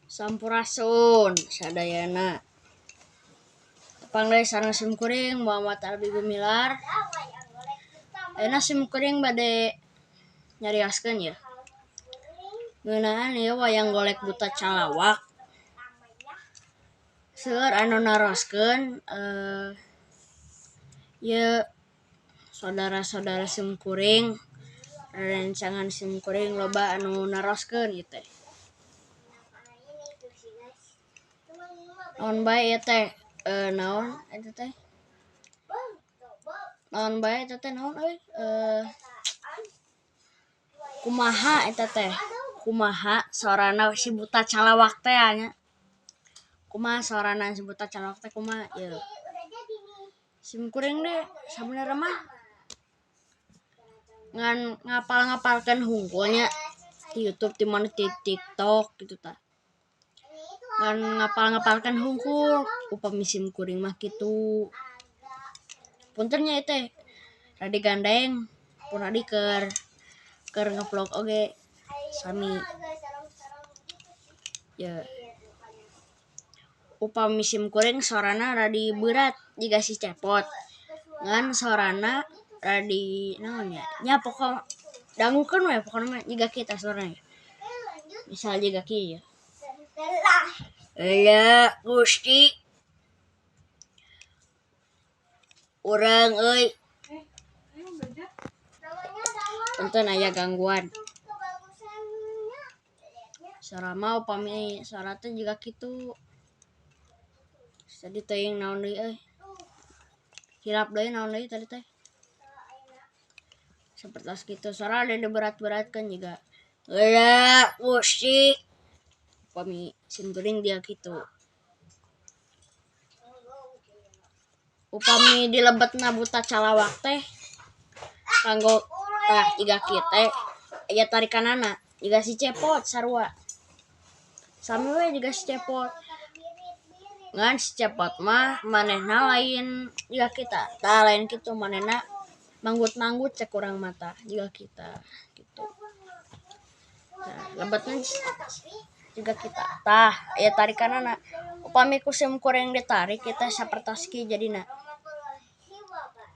Sampurasun sadayana. Tepang deui sareng sim kuring Muhammad Albi Gumilar. Ayeuna sim kuring bade nyarioskeun yeuh. Ngeunaan ieu wayang golek buta calawak. Seueur anu naroskeun ieu saudara-saudara sim kuring, rerencangan sim kuring loba anu naroskeun ieu teh. Naon bae ieu teh naon eta teh? Naon bae eta teh naon euy? Kumaha eta teh? Kumaha sorana si buta calawak teh nya? Kumaha sorana si buta calawak teh kumaha ieu? Sim kuring deh sabenerna mah ngan ngapal-ngapalkeun hungkulnya di YouTube di mana di TikTok gitu tah. Ngan ngapal-ngapalkeun hungkul upami sim kuring mah kitu. Punten nya ieu teh radi gandeng pun adi keur ngevlog oge sami. Ya. Upami sim kuring sorana radi beurat jiga si Cepot. Ngan sorana radi naon nya? Nya pokok dangukeun we pokona mah jiga kita sorana. Misal jiga kieu. Aya Gusti urang euy. Punten aya gangguan. Sora mah upami sora teh jiga kitu. Tadi teuing naon deui euy. Hilap deui naon deui tadi teh. Sapertos kitu sora ada diberat-beratkeun jiga Aya Gusti. Upami sim kuring dia kitu. Upami dilebetna buta calawak teh kanggo tah jiga kieu teh aya tarikanana jiga si Cepot sarua. Sami we jiga si Cepot. Ngan si Cepot mah manehna lain jiga kita. Tah lain kitu manehna manggut-manggut cek urang mah tah jiga kita gitu. Tah lebetna jiga kita. Tah aya tarikanana. Upami ku sim kuring ditarik kita sapertos kieu jadina.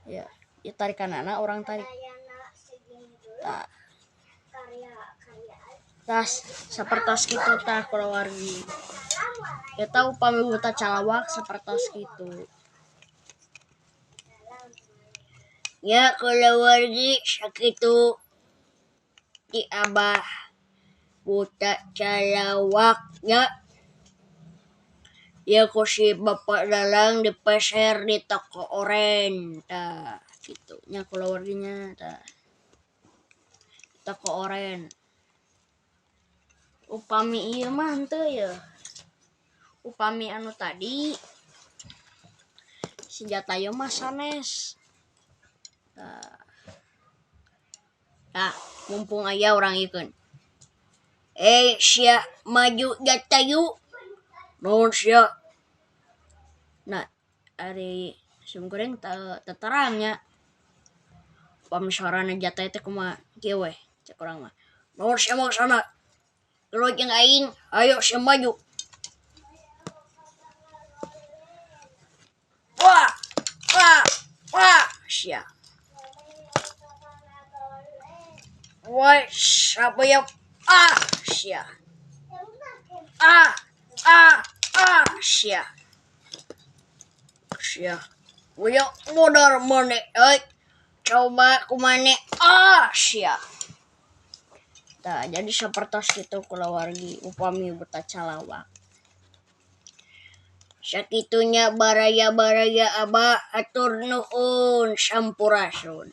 Ya, ieu tarikanana urang tarik. Tah. Tah sapertos kitu tah kulawargi. Eta upami buta calawak sapertos kitu. Ya kulawargi sakitu ti Abah buta calawak nya. Ya ku si Bapak Dalang dipeser di toko oren tah kitu nya kulawarginya tah. Toko oren. Upami ieu mah henteu yeuh. Upami anu tadi si Jatayu mah sanes. Tah. Tah, mumpung aya urang ieukeun. Sia maju Jatayu. Naon sia? Nah, ari sim kuring teu terang nya. Upami sorana Jatayu teh kumaha kieu we cek urang mah. Naon sia maksana? Gelut jeung aing, ayo sia maju. Wah, wah, wah, sia. Wah, siapa yang ah, sia. Ah, ah, ah, sia. Sia. Uya modar mane euy. Coba kumane ah, sia. Tah, jadi sapertos kitu kulawargi upami buta calawak. Sakitunya baraya-baraya Abah atur nuhun sampurasun.